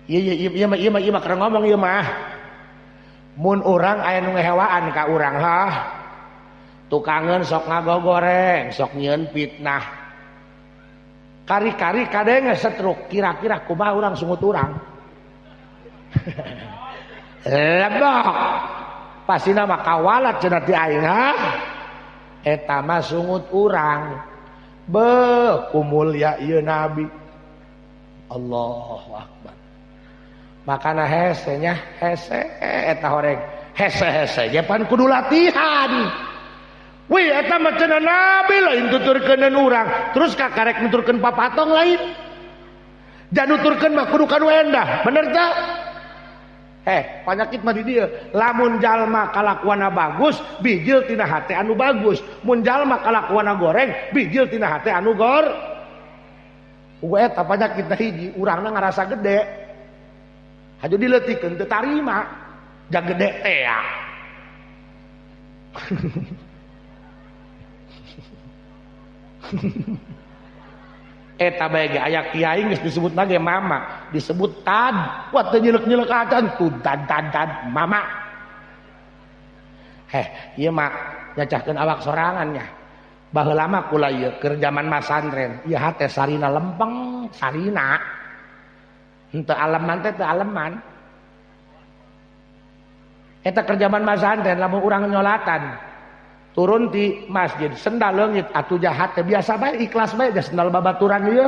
Ieu ieu ieu mah ieu mah ieu mah keur ngomong ieu mah. Mun urang aya nu ngehewaan ka urang hah. Tukangeun sok ngagogoreng, sok nyieun fitnah. Kari-kari kadenge setruk, kira-kira kumaha urang sungut urang. Lebok. Pasina mah kawalat cenah ti aing ha. Eta mah sungut urang. Beuh kumulya ieu nabi. Allahu akbar. Makana hese nya, hese eta horeng. Hese-hese ge pan kudu latihan. Wih eta mah cenah nabi lain tuturkeuneun urang, terus kakarek nuturkeun papatong lain. Jan nuturkeun mah kudu kanu endah, bener teu? Panyakit mah di dieu. Lamun jalma kalakuanna bagus, bijil tina hate anu bagus. Mun jalma kalakuanna goreng, bijil tina hate anu gor. Uga eta panyakit hiji, urangna ngarasa gede. Hajo dileutikeun teu tarima, ja gede teh ya. Eta bae ge aya kiai geus disebutna ge mama, disebut tad, wah teu nyelek-nyelek acan tuh tad tad tad mama. Heh, ieu mah nyacahkeun awak sorangan nya. Baheula mah kula ieu keur jaman masantren, ieu hate sarina lempeng, sarina. Henteu aleman teh teu aleman. Eta keur jaman masantren lamun urang nyolatan turun di masjid sendal leungit atuh jahat teh biasa bae ikhlas bae geus sendal babaturan ieu.